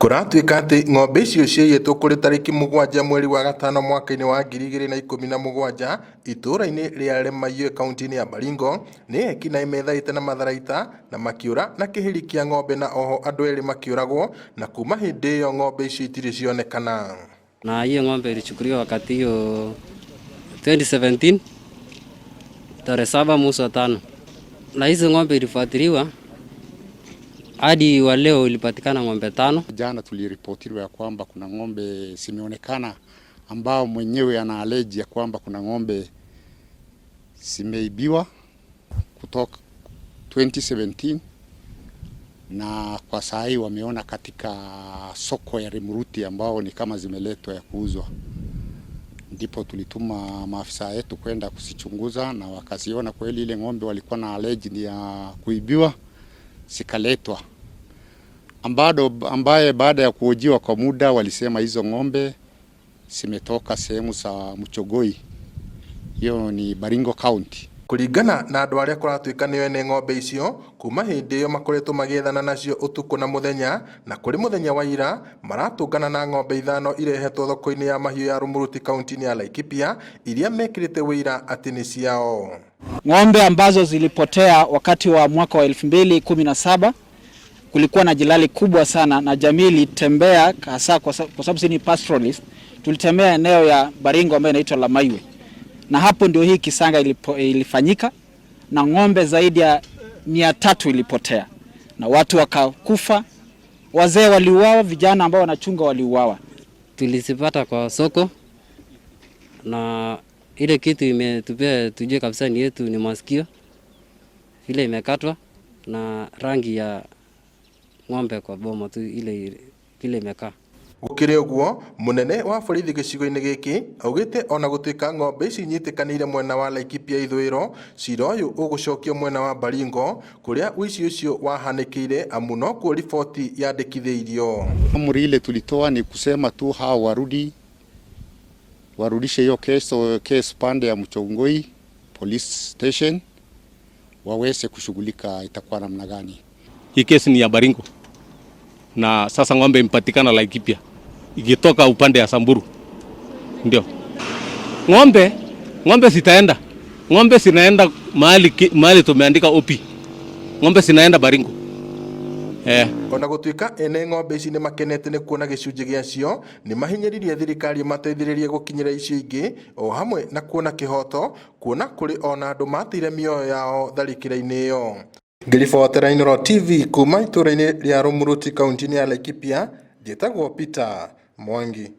Kũratuĩka atĩ ng'ombe icio ciaiyĩtwo kũrĩ tarĩki 7 mweri wa gatano mwaka-inĩ wa 2017 itũũra-inĩ rĩa Remaiyo kaunti-inĩ ya Baringo nĩ ekinaĩ methaĩte na matharaita na makĩũra na kĩhĩri kĩa ng'ombe na oho andũ erĩ makĩũragwo na kuma hĩndĩ ĩyo ng'ombe icio itirĩ cionekana. Na hiyo ng'ombe ilichukuliwa wakati hiyo 2017 tarehe 7 mwezi wa 5, na hizo ng'ombe ilifuatiliwa hadi wa leo ilipatikana ng'ombe 5. Jana tuliripotiwa ya kwamba kuna ng'ombe zimeonekana ambao mwenyewe ana allege ya kwamba kuna ng'ombe zimeibiwa kutoka 2017 na kwa saa hii wameona katika soko ya Rumuruti ambao ni kama zimeletwa ya kuuzwa. Ndipo tulituma maafisa yetu kwenda kuzichunguza na wakaziona kweli ile ng'ombe walikuwa na allege ni ya kuibiwa, zikaletwa. Ambaye baada ya kuhojiwa kwa muda walisema hizo ng'ombe zimetoka sehemu za Mchogoi, hiyo ni Baringo County. Kũringana na andũ arĩa kũratuĩka nĩo ene ng'ombe icio kuma hĩndĩ ĩyo makoretwo magĩethana nacio ũtukũ na mũthenya na kũrĩ mũthenya wa ira maratũngana na ng'ombe 5 irehetwo thoko-inĩ ya mahiũ ya Rumuruti kaunti-inĩ ya Laikipia iria mekĩrĩte wĩira atĩ nĩ ciao. Ng'ombe ambazo zilipotea wakati wa mwaka wa 2017 kulikuwa na jilali kubwa sana na jamii ilitembea, hasa kwa sababu sisi ni pastoralist, tulitembea eneo ya Baringo ambayo inaitwa Lamaiwe, na hapo ndio hii kisanga ilifanyika na ng'ombe zaidi ya 300 ilipotea na watu wakakufa, wazee waliuawa, vijana ambao wanachunga waliuawa. Tulizipata kwa soko na ile kitu imetupea tujue kabisa ni yetu, ni masikio vile imekatwa na rangi ya ng'ombe kwa boma tu ile vile imekaa. Gũkĩrĩ ũguo mũnene wa borithi gĩcigo-inĩ gĩkĩ augĩte ona gũtuĩka ng'ombe ici inyitĩkanĩire mwena wa Laikipia ithũĩro, cira ũyũ ũgũcokio mwena wa Baringo kũrĩa ũici ũcio wahanĩkĩire amu nokuo riboti yandĩkithĩirio. Amri ile tulitoa ni kusema tu hao warudishe hiyo case pande ya Mchongoi police station waweze kushughulika itakuwa namna gani. Hii kesi ni ya Baringo na sasa ng'ombe imepatikana Laikipia ikitoka upande ya Samburu. Ndio. Ng'ombe zitaenda. Ng'ombe zinaenda mahali tumeandika OP. Ng'ombe zinaenda Baringo. Ona gũtuĩka ene ng'ombe ici nĩmakenete nĩ kuona gĩcunjĩ gĩacio, nĩmahinyĩrĩirie thirikari mateithĩrĩrie gũkinyĩra icio ingĩ o hamwe na kuona kĩhoto, kuona kũrĩ ona andũ mateire mĩoyo yao tharĩkĩra-inĩ ĩyo. Ngĩribotera Inooro TV kuma itũũra-inĩ rĩa Rumuruti kaunti-inĩ ya Laikipia, njĩtagwo Peter Mwangi.